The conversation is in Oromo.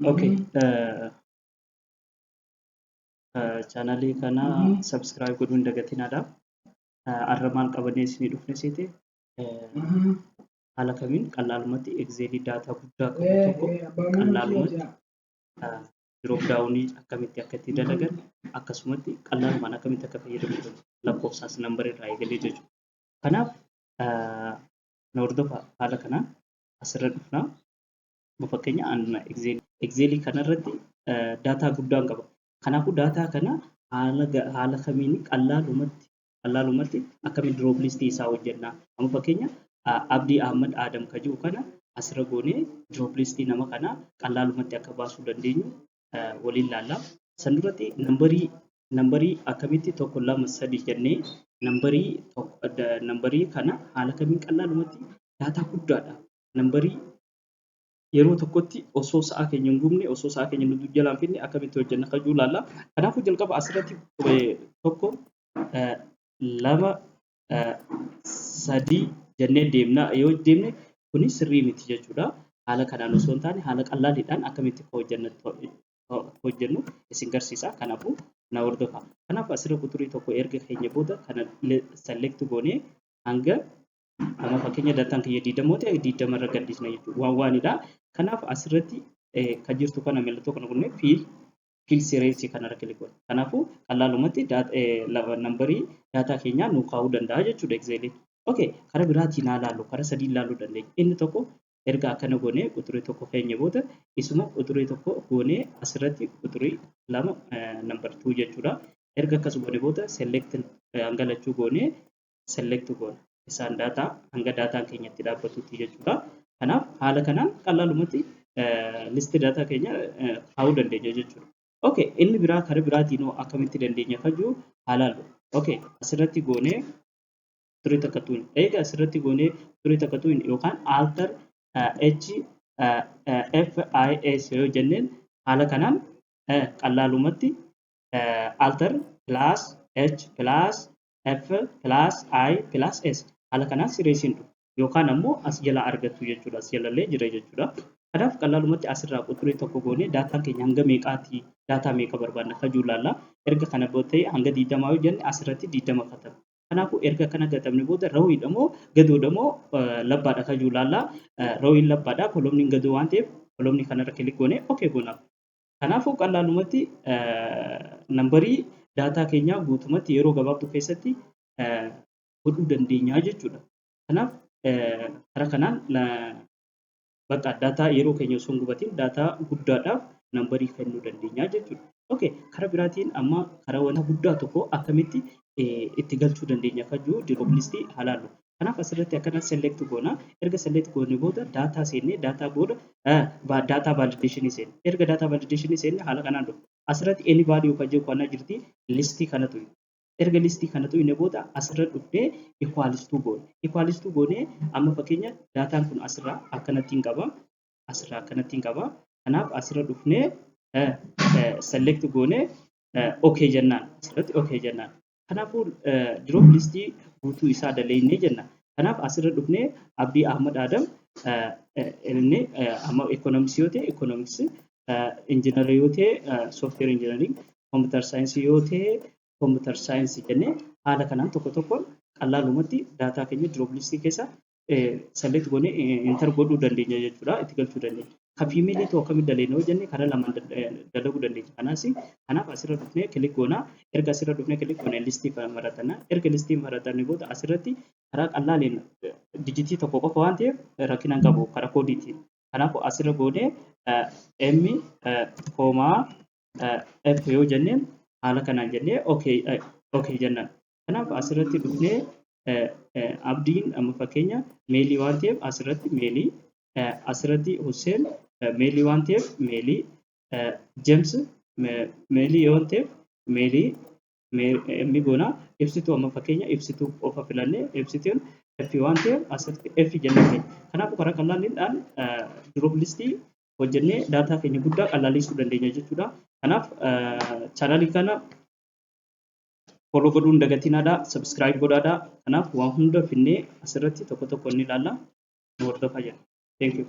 Okay. Chaanalii kana subscribe godhuu hin dagatinaadha. Har'a maal qabannee isinii dhufne seete? Haala kamiin qal'aalumatti Excelii daataa guddaa qabu tokko qal'aalumatti drop downii akkamitti akka itti dalagan, akkasumatti qal'aalumaan akkamitti akka fayyadamuu dandeenyu, lakkoofsaas numberii irraa eegalee jechuudha. Kanaaf na hordofaa. Haala kanaan asirra dhufnaa. Fakkeenya Excelii kanarratti daataa guddaan qaba. Kanaafuu daataa kana haala kamiin qal'aalumatti akkamiin drop listii isaa hojjennaa? Amma fakkeenya Abdii Ahmad Adam ka jiru kana asirra goonee drop listii nama kanaa qal'aalumatti akka baasuu dandeenyu waliin ilaalla. San duratti numberii akkamitti tokko, lama, sadi jennee numberii kana haala kamiin qal'aalumatti daataa guddaadha. Numberii yeroo tokkotti osoo sa'a keenya hin gubne, osoo sa'a keenya nu jalaan fidne akkamitti hojjenna kan jiru ilaalla. Kanaafuu jalqaba asirratti tokko, lama, sadii jennee deemna. Yoo deemne kuni sirrii miti jechuudha. Haala kanaan osoo hin taane haala qallaaliidhaan akkamitti akka hojjennu isin garsiisa. Kanaafuu na hordofaa. Kanaaf asirra quxurii tokko erga keenya booda kana select goonee hanga amma fakkeenya daataan kiyya 20 ta'e 20 irra gaddisna jechuudha. Waan waanidha. Kanaaf asirratti kan jirtu kana mallattoo kana goonee fill seriesii kanarra click goona. Kanaafuu qal'aalumatti numberii daataa keenyaa nuu kaa'uu danda'a jechuudha Exceliin. Okay, karaa biraatiin haa ilaallu. Karaa sadii ilaaluu dandeenya. Inni tokko erga akkana goonee quxurii tokko keenya booda isuma quxurii tokko goonee asirratti quxurii lama, number two jechuudha. Erga akkas goone booda select hanga lachuu goonee select goona. Isaan daataa hanga daataan keenya itti dhaabbatutti jechuudha. Kanaaf haala kanaan qal'aalumatti listii daataa keenya kaa'uu dandeenya jechuudha. Okay, inni biraa karaa biraatiin hoo akkamitti dandeenya kan jiru haa ilaallu. Okay, asirratti goonee turii takka tuun. Eega asirratti goonee turii takka tuun yookaan Alt H F I S yoo jenneen haala kanaan qal'aalumatti Alt plus H plus F plus I plus S haala kanaan siriesiin dhufu yookaan ammoo as jalaa argattu jechuudha. As jalallee jira jechuudha. Kanaaf qal'aalumatti asirraa quxurii tokko goonee daataan keenya hanga meeqaati, daataa meeqa barbaadna kan jiru ilaalla. Erga kana booddee hanga 20 yoo jenne asirratti 20 kataba. Kanaafuu erga kana gatamne booda rowiidha moo gadoodha moo labbaadha kan jiru ilaalla. Rowiin labbaadha, columniin gadoo waan ta'eef columnii kanarra click goonee okay goonaaf. Kanaafuu qal'aalumatti numberii daataa keenyaa guutumatti yeroo gabaabduu keessatti godhuu dandeenya jechuudha. Kanaaf karaa kanaan bakka daataa yeroo keenya osoo hin gubatin daataa guddaadhaaf numberii kennuu dandeenya jechuudha. Okay, karaa biraatiin amma karaa wanta guddaa tokko akkamitti itti galchuu dandeenya kan jiru drop listii haa ilaallu. Kanaaf asirratti akkana select goona. Erga select goone booda daataa seennee, daataa booda data validationii seenne. Erga data validationii seenne haala kanaan dhufa. Asirratti any value kan jiru kana jirti, listii kanatu. Erga listii kanatu inni booda asirra dhufnee equals to goone. Equals to goonee amma fakkeenya daataan kun asirraa akkanatti hin qaba. Asirraa akkanatti hin qaba. Kanaaf asirra dhufnee select goonee okay jennaan. Asirratti okay jennaan. Kanaafuu drop listii guutuu isaa dalagnee jenna. Kanaaf asirra dhufnee Abdii Ahmad Adam inni amma economicsii yoo ta'e economicsii, engineerii yoo ta'e software engineering, computer scienceii yoo ta'e computer scienceii jennee haala kanaan tokko tokkoon qal'aalumatti daataa keenya drop listii keessa select goonee enter godhuu dandeenya jechuudha. Itti galchuu dandeenya. Kan femaleii ta'u akkamitti daleena yoo jenne karaa lamaan dalaguu dandeenya. Kanaaf asirra dhufnee click goonaa. Erga asirra dhufnee click goonee listii maratanna. Erga listii maratanne booda asirratti karaa qal'aaleen digitii tokko qofa waan ta'eef rakkina hin qabu karaa codeiitiin. Kanaafuu asirra goonee M comma F yoo jenneen haala kanaan jennee okay jennaan. Kanaaf asirratti dhufnee Abdiin amma fakkeenya maleii waan ta'eef asirratti maleii, asirratti Hussein maleii waan ta'eef maleii, James maleii yoo ta'eef maleii inni goona. Ibsituu amma fakkeenya ibsituu qofa filannee ibsituun F waan ta'eef asirratti F jennee keenya. Kanaafuu karaa qal'aaliidhaan drop listii hojjennee daataa keenya guddaa qal'aalisuu dandeenya jechuudha. Kanaaf chaanalii kana follow godhuu hin dagatinaadha. Subscribe godhaadha. Kanaaf waan hunda finnee asirratti tokko tokko ni ilaalla. Nu hordofaa jenna. Thank you.